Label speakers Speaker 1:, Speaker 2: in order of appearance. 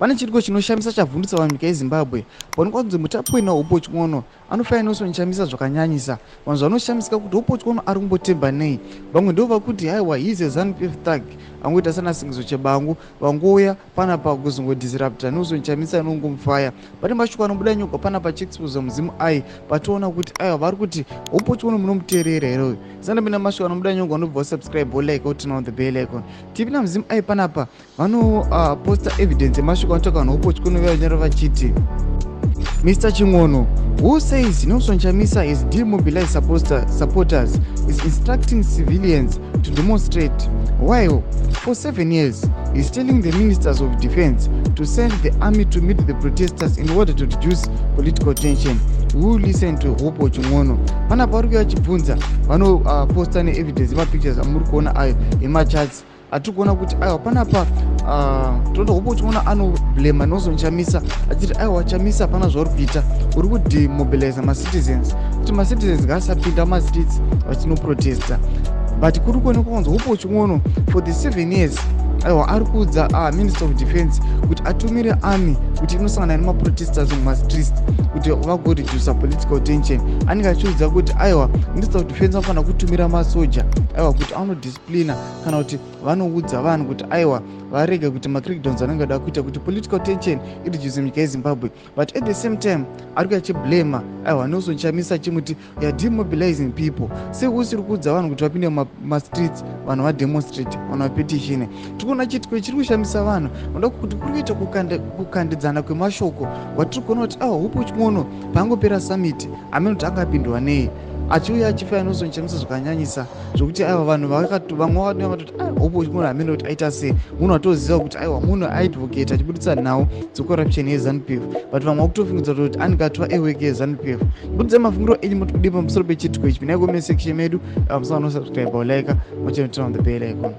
Speaker 1: Pane chiitiko chinoshamisa chavhundutsa vanhu munyika yeZimbabwe. Paonekwa kunzi mutapi wenhau Hopewell Chin'ono anofanira Nelson Chamisa zvakanyanyisa. Vanhu zvavanoshamisika kuti Hopewell Chin'ono ari kumbotemba nei. Vamwe ndivo vakuti haiwa, he is a Zanu PF thug, angoita sana Singizo Chebangu vangouya panapa kuzongodisrupta Nelson Chamisa anongomufaya. Pane mashoko anobuda nyogwa panapa achiexposa muzimu ai patoona kuti aiwa, vari kuti Hopewell Chin'ono munomuteerera here uyu? Sandapinda mashoko anobuda nyogwa, unobva wasubscribe, wolike, woturn on the bell icon. Tipinda muzimu ai panapa vanoposta evidence yemashoko anotaura vanhu Hopewell Chin'ono vanyora vachiti, "Mr Chin'ono, who says Nelson Chamisa has demobilized supporters, is instructing civilians to demonstrate, while for 7 years he's telling the ministers of defense to send the army to meet the protesters in order to reduce political tension. Who listen to Hopewell Chin'ono?" Panapa vari kuya vachibvunza, vanoposta neevidence yemapictures amuri kuona ayo emachats atiri kuona kuti aiwa, panapa toda Hopewell Chin'ono anoblema Nelson Chamisa achiti aiwa, Chamisa, hapana zvauri kuita, uri kudemobiliza macitizens kuti macitizens ngaasapinda mumastreets vachinoprotesta. But kuri kuonekwa kunzi Hopewell Chin'ono for the 7 years aiwa, ari kuudza minister of defense kuti atumire army kuti inosangana nemaprotesters mumastreets kuti vagoredusa political tension. Anenge achiudza kuti aiwa, minister of defense anofanira kutumira masoja aiwa kuti anodisciplina kana kuti vanoudza vanhu kuti aiwa, varege kuti macrackdowns anenge ada kuita kuti political tension ireduce munyika yeZimbabwe. But at the same time ari kuya achiblema aiwa Nelson Chamisa achimuti, "You are demobilizing people. Sei usiri kuudza vanhu kuti vapinde mumastreets, vanhu vademonstrate, vanhu vapetitione?" Tiri kuona chiitiko chiri kushamisa vanhu vanoda kuti kuri kuita kukandidzana kwemashoko. Watiri kuona kuti aiwa, Hopewell Chin'ono paangopera summit hamene kuti angapindwa nei, achiuya achifaya Nelson Chamisa zvakanyanyisa zvokuti aiwa, vanhu vamwe vakatoti Hopewell Chin'ono hamene kuti aita sei, munhu atoziva kuti aiwa, munhu aadvocate achibuditsa nhau dzecorruption yeZANU PF, but vamwe vakutofungidza kuti anenge atova eweke yeZANU PF. Budidzai mafungiro enyu moti kudii pamusoro pechiitiko ichi. Pinai comment section medu, musanosubscribe, like, mocheno turn on the bell icon.